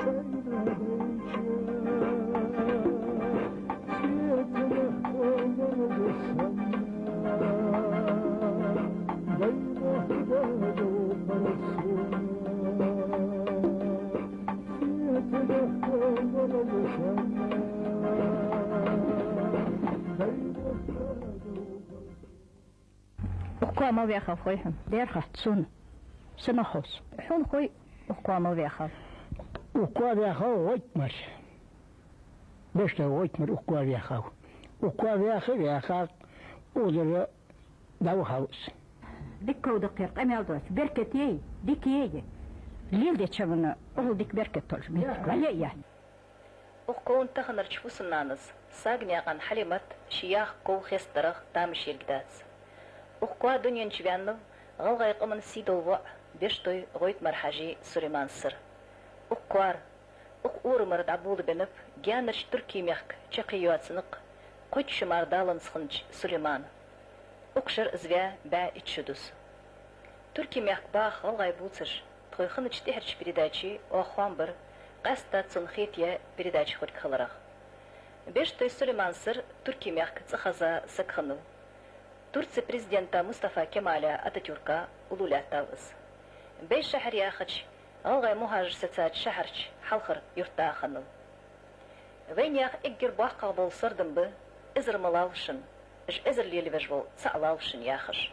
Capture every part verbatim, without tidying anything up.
Укх коа мел ваьхав хой хьона? Дерхьа, сона. Сона ховш. Хьона хой укх коа мел ваьхав? Укх коа ваьхав ГӀойтмар. Бештой ГӀойтмар укх коа ваьхав. Укх коа ваьха, ваьха, укхазара дӀавахав из. Дика ков да-кх ер, къамаьл доацаш, беркате, дика е. Леладеча вана, укхул дика беркат толаш, меттиг вале а яц. Укх кова таханарча фусам-нанас, Саганаькъан Хьалимат, ший яхка ков хестадарах тамаш йилга дац. Укх коа дунен чу ваьннав гӀалгӀай къаман сийдола воӀ Бештой ГӀойтмар-Хьажий Сулейман-Сир. Укх коара, укх урамара дӀаболабеннаб гаьнарча Туркий мехка чаккхе йоаца никъ, кхойтта шу мара даланза хиннача Сулеймана. Укх шера из ваь бӀаь итт шу дус. Туркий мехка баха гӀалгӀай бувцаш тхоай хиннача тӀехьарча передаче оаха хоам бир, къаьстта цунна хетаяь передача хургхиларах. Бештой Сулейман-Сир Туркий мехка цӀихеза саг хиннав. Турце президента Мустафа Кемала Ататюрка уллув лаьттав из. Бейшахьар яхача гӀалгӀай мухӀажараш сецача шахьарча хьалхара юртда хиннав. Вайнаьха эггара боккхагӀа бола сардам ба: «Эзар ма лалва шун, уж эзар лелавеш вола цаӀ лалва шун», — яхаш.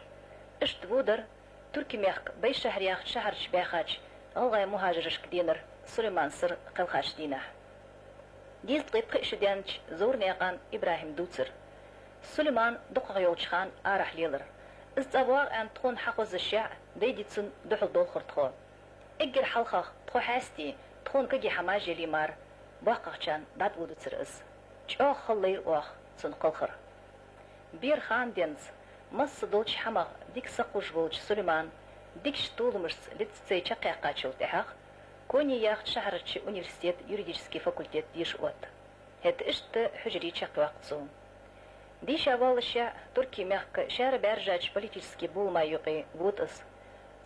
Иштта водар Туркий мехка Бейшахьар яхача шахьар чу баьхача гӀалгӀай мухӀажарашка денар Сулейман-Сир кхелхача дийнахьа. Дезткъеи пхи шу даьннача Зовранаькъан ИбрахӀима дувцар: «Сулейман дукхагӀа йолча хана арахьа лелар. Из цӀавоагӀа аьнна тхона хьахозашшехь, дайди цунна духьал долхар тхо. Эггара хьалхагӀа тхо хьаьстий, тхона кагий хӀамаш яле мара, боккхагӀчарна дӀатӀаводацар из. ЧӀоагӀа хала лайра оаха цунна кхалхар». Бера хана денз, масса долча хӀамах дика сакхувш волча Сулеймана дикача толамашца лицей чакхъяьккхачул тӀехьагӀа Конья яхача шахьарча университета юридически факультет деша отт. ХӀаьта иштта хьужаре чакхйоаккх цо. Деша воаллашехь, Туркий мехка шаьра баьржача политически боламай юкъе вода из.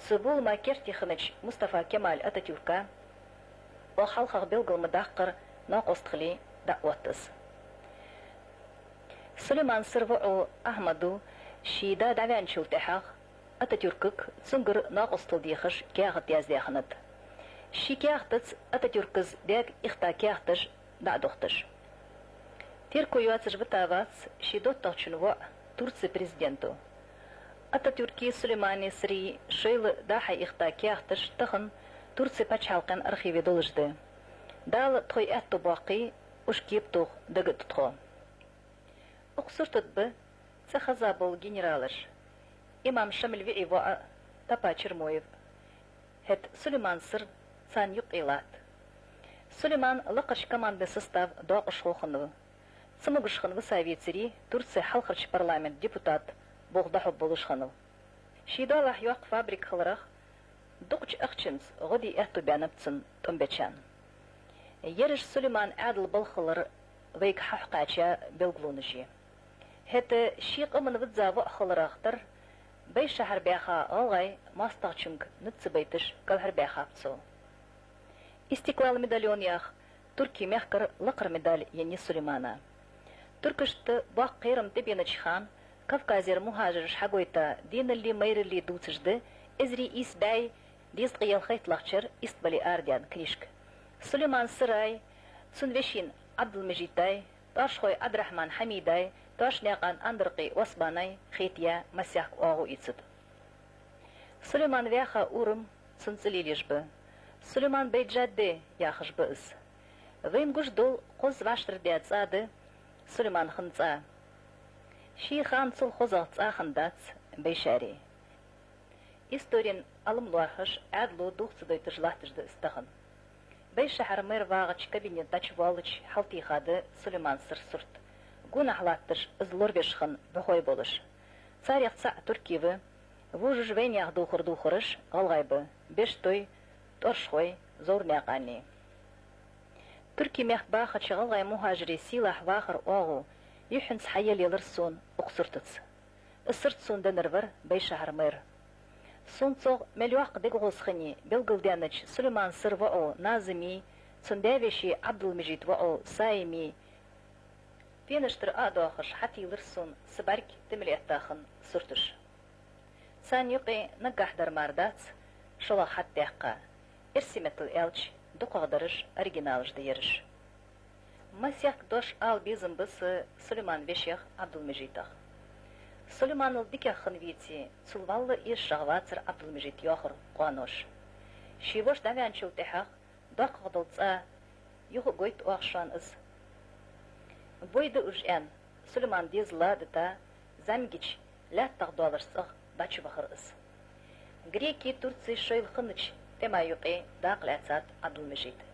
Цу болама керте хиннача Мустафа Кемал Ататюрка оаха хьалхагӀа белгал ма даккхара накъост хиле дӀаотт из. Сулейман-Сира воӀо Ахьмада ший да дӀаваьнначул тӀехьагӀа Ататюркага цунгара накъостал дехаш каьхат яздаь хиннад. Ший каьхатаца Ататюркас даьга ихта каьхаташ дӀа а дохийташ. Терко йоацаш вита вац ший доттагӀчун воӀ Турце президента. Ататюркеи Сулейман-Сиреи шоайла дӀа-хьа ихта каьхаташ тахан Турце паччахьалкхен архиве долаш да. Дала тхоай аьттув боаккхе, уж кепа тоха дага а ду тхо. Укх сурта тӀа ба цӀихеза бола генералаш: имам Шамил виӀий воӀ Тапа Чермоев, хӀаьта Сулейман-Сир царна юкъе латт. Сулейман лакхарча командни состава доакъашхо хиннав. Цамогаш хинна висавецаре Турце хьалхарча парламента депутат болх дӀахьоргболаш хиннав. Ший доалахьа йоккха фабрика хиларах, дукхача ахчанца гӀо де аьттув баьннаб цунна тӀом бечарна. Ераш Сулеймана Ӏаьдала балха хилар вайга хьахьокхача белгалонаш я. ХӀаьта ший къаман визза воӀ хиларах тара Бейшахьар баьха гӀалгӀай моастагӀчунга низ ца байташ кӀалхарбаьхаб цо. «Истиклал медальон» яха Туркий мехкара лакхара медаль еннай Сулеймана. Туркашта боккха кхерам тӀабенача хана Кавказера мухӀажараш хьагойта денали майрали дувцаш да эзари ийс бӀаьи дезткъеи ялхайтталагӀча шера истбале арадаьнна книжка. Сулейман-Сирай, цун вешийна Ӏабдул-Мажидай, тӀоаршхой Ӏабдрахьман Хьамидай, Тошнаькъан Андаркъий Османай хетаяь масех оагӀув я цу тӀа. Сулейман ваьха урам цун цӀи лелаеш ба. Сулейман Бейджадде яхаш ба из. Вайна гуш дола кхозза вӀаштӀардаь цӀа да Сулейман хинна цӀа. Ший хана цул хозагӀа цӀа хиннадац Бейшахьаре. Исторен Ӏалам лоархӀаш, Ӏаьдало дулх ца дойташ латташ да из тахан. Бейшахьара мэр вагӀача кабинета дӀачувоалача хьалтӀехьа да Сулейман-Сира сурт. Гонахьа латташ из лоравеш хинна бӀухой болаш. Царех цаӀ турке ва, вожаш вайнаьха дувхар дувхараш гӀалгӀай ба: Бештой, ТӀоаршхой, Зовранаькъани. Туркий мехка бахача гӀалгӀай мухӀажарий сийлахь вахара оагӀув юххьанца хьаелаелар сона укх суртаца. Из сурт сона деннар вар Бейшахьара мэр. Сона цох мел йоккха дегагӀоза хиннай белгалдаьннача Сулейман-Сира воӀо Назими, Цун даь-веший Ӏабдул-Мажида воӀо Саими пенаш тӀара а доахаш, хьатийлар сона са бӀарг тӀа мел эттача сурташ. Царна юкъе наггахьа дар мара дац, шоллагӀа хьатӀадаьккха, эрсий меттала аьлча, дукхагӀдараш оригиналаш да ераш. Масех дош ала безам ба са Сулейман вешех Ӏабдул-Мажидах. Сулейманал дикагӀа хинна веце, цул вӀалла эшагӀа вацар Ӏабдул-Мажид, йоахар къоаноша. Ший воша дӀаваьнначул тӀехьагӀа доккхагӀа дола цӀа юха а гойтад оаха шоана из. Бой да уж аьнна, Сулейман дезал ладита, зӀамигача лаьттагӀа долаш цӀагӀа дӀачубахар из. Грекий, Турций шоайла хиннача тӀема юкъе дакъа лаьцад Ӏабдул-Мажида.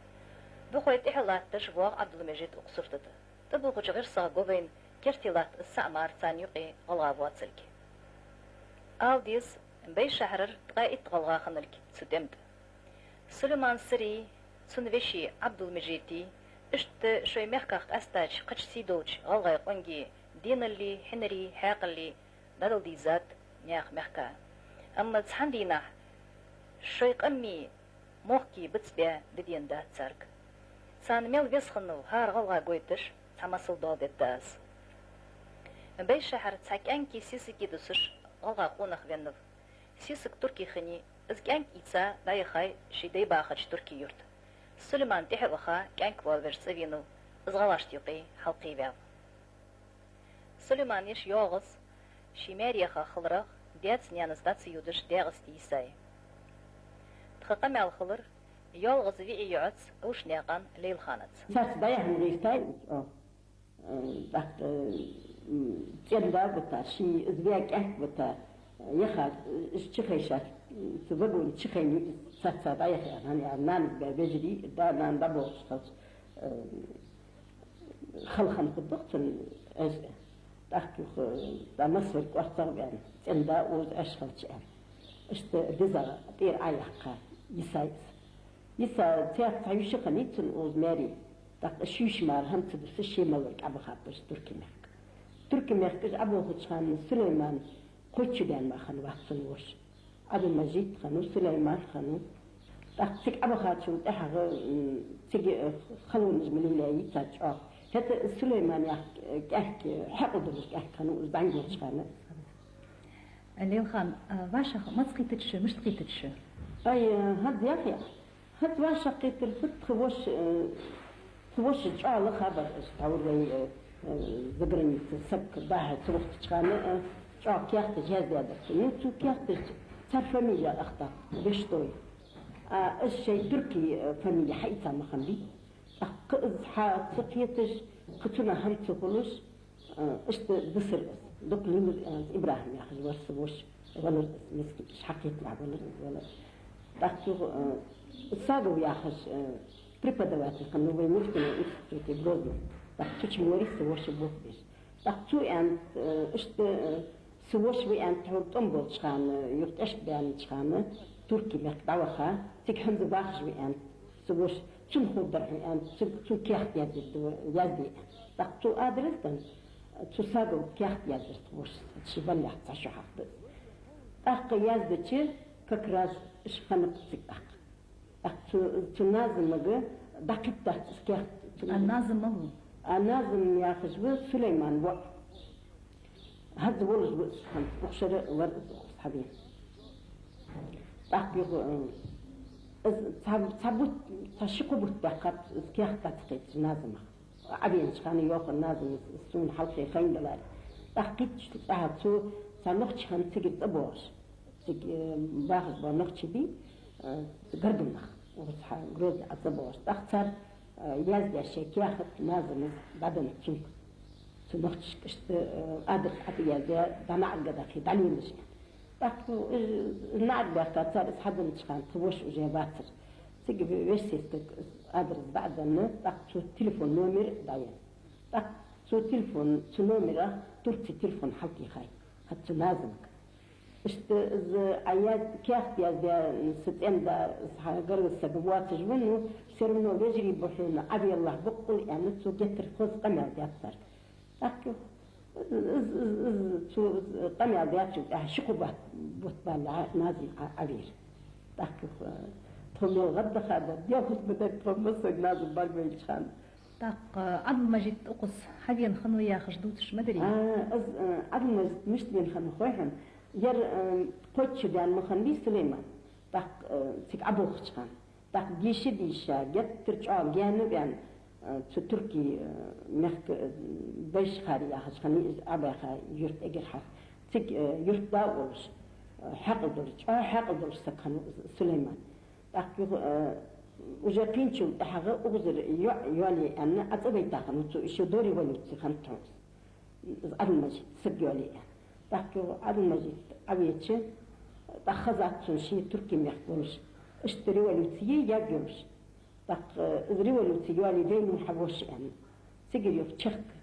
Бухой тӀехьа латташ воагӀа Ӏабдул-Мажид укх сурта тӀа. ТӀабувхача гӀирсах го вайна керте латт из цаӀ мара царна юкъе гӀалгӀа воацилга. Ала деза, Бейшахьарара ткъаь итт гӀалгӀа хиннилга цу тӀема тӀа. Сулейман Сари, цун веший Ӏабдул-Мажиди, иштта шоай мехках къаьстача кхыча сий долча гӀалгӀай къонгий деналли, хьинари, хьаькъалли дӀадала дийзад наьха мехка. Амма цхьан дийнахьа шоай къамий, мохкий бицбе дидена дац царга. Царна мел веза хиннав хӀара гӀалгӀа гойташ цхьа масал доаладергда аз. Бейшахьара цхьа кӀаьнки сесаги дусаш гӀалгӀа къонах веннав. Сесаг турке хиннай, из кӀаьнк ийца дӀаяхай ший дай бахача туркий юрта. Сулейман тӀехьа а ваха, кӀаьнк воалавеш цӀавенав, из гӀалгӀашта юкъе хьалкхеваьв. Сулейман йиша ЙоагӀаз ший маьре яха хиларах, даьца-наьнаца дӀа ца йодаш, Даькъасте йисай. Тха къамаьл хилар ЙоагӀаза виӀий йоӀаца Овшанаькъан Лейлаханаца. Царца дӀаяхьа гӀертай из, о, э, тӀаккха, м, цӀен-да бита, ший из ваь кӀаьнк бита, яха, из чухайша, м, цу вагоне чухайна из царца дӀаяхьа, хӀана аьлча нанас баь вежарий, да-нана дӀаболхаш хилча, э, хала хинна хургда-кх цунна, э, тӀаккха юха, э, да массавар кӀоарцагӀа ваьнна, цӀен-да оза Ӏеш хилча аьнна. Иштта дезагӀа тӀера Ӏояьккха йисай из. Йиса цхьа, цхьа йиша хиннай цун оза маьре, тӀаккха ши йиша мара хӀама ца дусаш ше мел вар Ӏобахаб из туркий мехка. Туркий мехка уж Ӏобохача хана Сулейман кхойтта шу даьнна мара хиннавац цун воша. Ӏабдул-Мажид хиннав, Сулейман хиннав. ТӀаккха цига Ӏобахачул тӀехьагӀа, м, цига, э, халонаш ма лелаяьй цар чӀоагӀа. ХӀаьта Сулейман яха кӀаьнк, э, хьаькъал долаш кӀаьнк хиннав из дӀанга волча хана. Лейлахан, э, вӀашагӀ маца кхийтад шо, мишта кхийтад шо? Ай, э, хӀанз яхе, хӀанз вӀашагӀкхетар фуд, тха воша, э, тха воша чӀоагӀа лаха бар, аз тхьовра вай, э, э, заграница саг дӀа-хьа ца вахача хана, э, чӀоагӀа каьхаташ яздаьдар цо. Ну, цу каьхаташка цар фамили ахтар, Бештой. А, аз шоай туркий, э, фамили хьаийца ма хиннабий. ТӀаккха из хьа ца кхеташ, кхы цунах хӀама ца хулаш, э, иштта дисар из. Дукха лелар, э, ИбрахӀим яхаш вар са воша, валар из мискин, иштта хьакхеталахь валар из, валар. ТӀаккха цо, э, Сагов яхаш, э, преподаватель хиннав вай нефтяной институте Грозном. ТӀаккха цу чу ма варий са воша бохабеш. ТӀаккха цо аьннад, э, иштта, э, са воша ва аьннад, тхьовра тӀом болча хана, юха тӀехьашка баьннача хана, туркий мехка дӀаваха, цига хӀанз а бахаш ва аьннад, са воша, цунна ховргдар хьона аьннад, цунга, цунга каьхат яздаьд, язде аьннад. ТӀаккха цо адрес денна, цу Саговга каьхат яздаьд тха воша, ший баллех цхьа шу хьахьаргда. ТӀаккха яздича, как раз уж хиннаб цига тӀаккха. ТӀаккха цу, цу Назамага дӀакхийттадац из каьхат. А Назам малав? А Назам яхаш ва Сулейман воӀ. ХӀанз волаш ва из хӀанз, укх шера вар из укхаза хьавена. ТӀаккха юха, э, из цхьа, цхьа бутт, цхьа ши-кхо бутт баьккхаб из каьхат дӀа ца кхеташ Назамах. Ӏовенача хана йоах Назама, из сона хьалххе хайна даларе. ТӀаккха кхийтача тӀехьагӀа цо цхьа нохчий хиннав цигара цӀабоагӀаш. Цига, э, бахаш бола нохчий бий, э, гаргара нах, укхаза хьа Грозне Ӏо ца боагӀаш. ТӀаккха цар, э, яздаь шоай каьхат Назамас дӀаденнад цунга. Цу нохчашка иштта, э, адрес Ӏо тӀаяздаь, дӀа наӀарга дахе, дӀалелаш аьнна. ТӀаккха, э, наӀарга баьхка цар из хьаденнача хана, тха воша уже вацар. Цига веший сесагага адрес дӀа а денна, тӀаккха цо телефон номер дӀаеннад. ТӀаккха цо телефон, цу номерах Турце телефон хьалтӀайихьай, хӀанз цу Назамага. Иштта из Ӏа яз-, каьхат яздаь са цӀен-да, из хьа гаргара саг воацаш ва, ну, всё равно вежарий ба хьона, Ӏовеллалахь боккъала, аьнна, цо геттара хоза къамаьл даьд царга. ТӀаккха из, из, из, цо къамаьл даьчул тӀехьагӀа ши-кхо бутт, бутт балалехьа Назим Ӏа-, Ӏовера. ТӀаккха, э, Тхо мел гӀаддаха дар, делхаш ма дар тхо массаг наз бӀаргавайча хана. ТӀаккха Ӏабдул-Мажит укхаза хьавена хиннав яхаш дувцаш ма дарий? А, из, а, Ӏабдул-Мажит мишта вена хиннав хой хьона? Ер, а, кхойтта шу даьнна ма хиннавий Сулейман, тӀаккха, а, цига Ӏоболхача хана. ТӀаккха дийша-дийша, геттара чӀоагӀа гаьна ваьнна, а, цу туркий, а, мехка, а, Байшхари яхача хана из Ӏобаьха юрт эггара хьалха. Цига, а, юртда а волаш, а, хьаькъал долаш, чӀоагӀа хьаькъал долаш саг хиннав Сулейман. ТӀаккха юха, э, уже кхийначул тӀехьагӀа укхазара йоӀ йоалае аьнна, ӀацӀабайта хиннав цо, ишо до революци хиннад тхьовса. Из Ӏабдул-Мажит саг йоалае аьнна. ТӀаккха юха Ӏабдул-Мажит Ӏовеча, тӀаккха хезад цунна ше туркий мехка волаш, иштта революци е ягъ йолаш. ТӀаккха, э, из революци йоалае вайна хьавоша аьнна. Цигара юха чехка,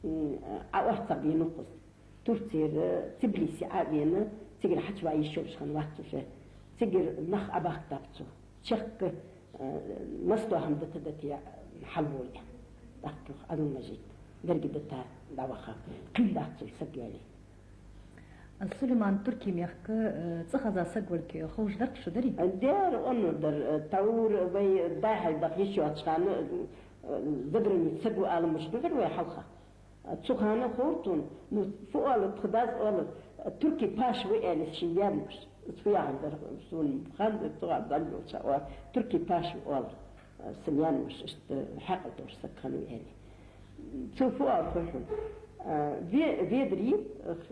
м, ӀоорцагӀбенав укхаза. Турцера, Тбилиси Ӏовена, цигара хьачуваха йиш йолаш хиннавац уж. Цигара нах Ӏобахийтаб цо. Чехка, э, массадола хӀама дита-дита хьалволавеннав. ТӀаккха юха Ӏабдул-Мажит беррига дита дӀавахав. Кхийнадац цунна саг йоалае. Сулейман туркий мехка, э, цӀихеза саг вар ховш дарий шоана, дарий? Дера, оннур дар, э, тхьовра вай дӀа-хьа даха йиш йоацача хана, э, заграница саг ва ала мишта дувцар вай хьалха. Цу хана ховра цунна, ну, фу оал, тха дас оалар, туркий паша ва аьле шийна яьннавар. Из фу яхар дар сона ма хаьннадий, цу хана дӀа йолча хана оал, туркий паша ва оалар, сона яьннавар, иштта хьаькъал долаш саг хиннав аьле. Цо фу оал хой хьона? Ве-, ведари,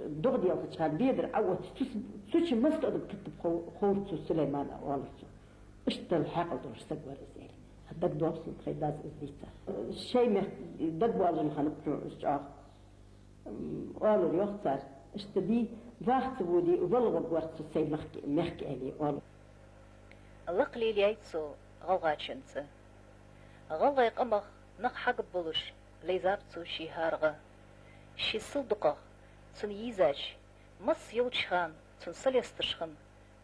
догӀа делхача хана ведар Ӏоотташ, цу, цу чу масса адам кхийтаб хов-, ховра цо Сулеймана, оалар цо. Иштта хьаькъал долаш саг вар из аьле. ДагадоагӀа сона тхоай дас из дийцар. Шоай мехка дагабоалаш хиннаб хьона из чӀоагӀа. М, оалар йоах цар, иштта дий, ваха ца водий, вала гӀоргвар цо сай мехка, мехка аьле, оалар. Лакха лелаяьй цо гӀалгӀачун цӀи. ГӀалгӀай къамах нах хьагаб болаш, лайзаб цо ший хӀара гӀа. Ший сел дукхагӀа, цунна йийзача, масса йолча хана цунна са лесташ хинна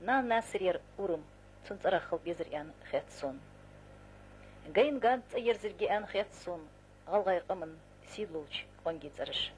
Нана Насирера урам цун цӀерах хила безар аьнна хет сона. Гайна ган цӀи ерзаргья аьнна хет сона гӀалгӀай къаман сийлахьча къонгий цӀераш.